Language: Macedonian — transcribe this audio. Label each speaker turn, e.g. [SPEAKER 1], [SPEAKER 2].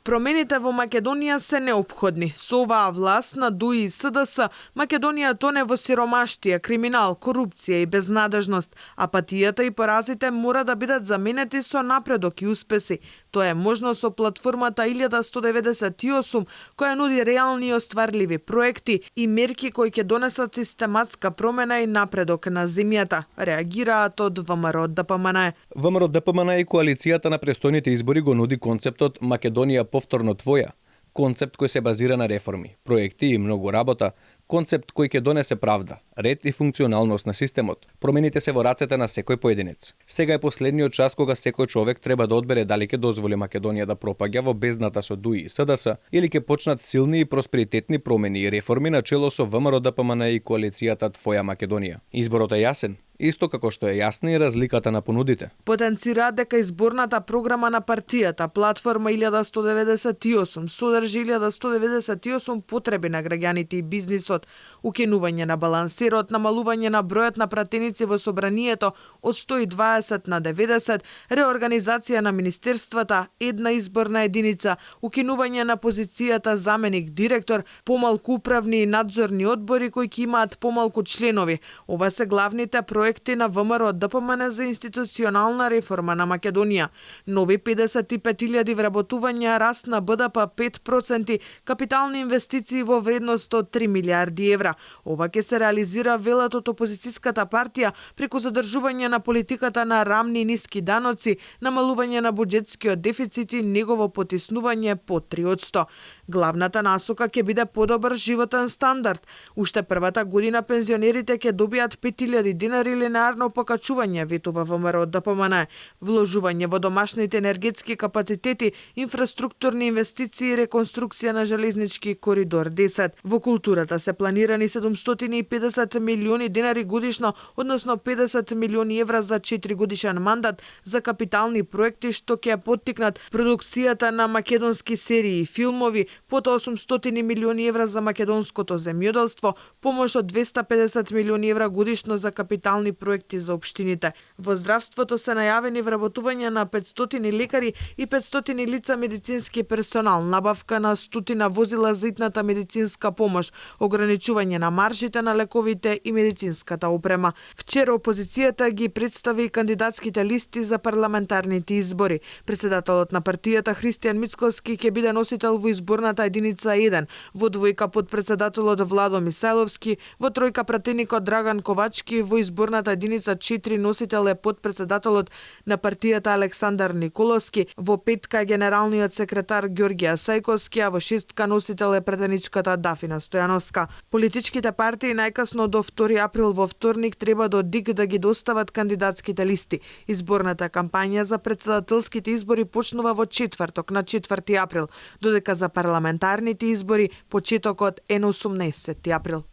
[SPEAKER 1] Промените во Македонија се неопходни. Со оваа власт на ДУИ и СДС, Македонија тоне во сиромаштија, криминал, корупција и безнадежност. Апатијата и поразите мора да бидат заменети со напредок и успеси. Тоа е можно со платформата 1198, која нуди реални и остварливи проекти и мерки кои ќе донесат систематска промена и напредок на земјата, реагираат од ВМРО ДПМН.
[SPEAKER 2] ВМРО ДПМН и коалицијата на престојните избори го нуди концептот Македонија повторно твоја. Концепт кој се базира на реформи, проекти и многу работа, концепт кој ќе донесе правда, ред и функционалност на системот. Промените се во рацете на секој поединец. Сега е последниот час кога секој човек треба да одбере дали ќе дозволи Македонија да пропаѓа во бездната со ДУИ и СДС или ќе почнат силни и просперитетни промени и реформи на чело со ВМРО ДПМН и коалицијата Твоја Македонија. Изборот е јасен, исто како што е јасна и разликата на понудите.
[SPEAKER 1] Потенцираат дека изборната програма на партијата, платформа 1198, содржи 1198 потреби на граѓаните и бизнисот, укинување на балансирот, намалување на бројот на пратеници во собранието од 120 на 90, реорганизација на министерствата, една изборна единица, укинување на позицијата заменик директор, помалку управни и надзорни одбори кои ќе имаат помалку членови. Ова се главните проекти на ВМРО ДПМН за институционална реформа на Македонија. Нови 55.000 вработувања, раст на БДП 5%, капитални инвестиции во вредност од 3 милиарди евра. Ова ќе се реализира, велат од опозицијската партија, преку задржување на политиката на рамни и ниски даноци, намалување на буџетскиот дефицит и негово потиснување по 3%. Главната насока ќе биде подобар животен стандард. Уште првата година пензионерите ќе добијат 5.000 динари линеарно покачување, ветува ВМРО ДПМН, вложување во домашните енергетски капацитети, инфраструктурни инвестиции и реконструкција на железнички коридор 10. Во културата се планирани 750 милиони динари годишно, односно 50 милиони евра за 4 годишен мандат за капитални проекти што ќе поттикнат продукцијата на македонски серии и филмови, потоа 800 милиони евра за македонското земјоделство, помош од 250 милиони евра годишно за капитални проекти за општините. Во здравството се најавени вработување на 500 лекари и 500 лица медицински персонал, набавка на 100 возила за итната медицинска помош, ограничување на маржите на лековите и медицинската опрема. Вчера опозицијата ги представи кандидатските листи за парламентарните избори. Председателот на партијата Христијан Мицковски ќе биде носител во изборната единица 1, во двојка подпредседателот Владо Мисајловски, во тројка пратеникот Драган Ковачки, во изборната единица 4 носител е подпредседателот на партијата Александар Николовски, во петка генералниот секретар Ѓорѓија Сајковски, а во шестка носител е пратеничката Дафина Стојановска. Политичките партии најкасно до 2 април во вторник треба до ДИК да ги достават кандидатските листи. Изборната кампања за претседателските избори почнува во четврток на 4 април, додека за парламентарните избори почетокот е на 18 април.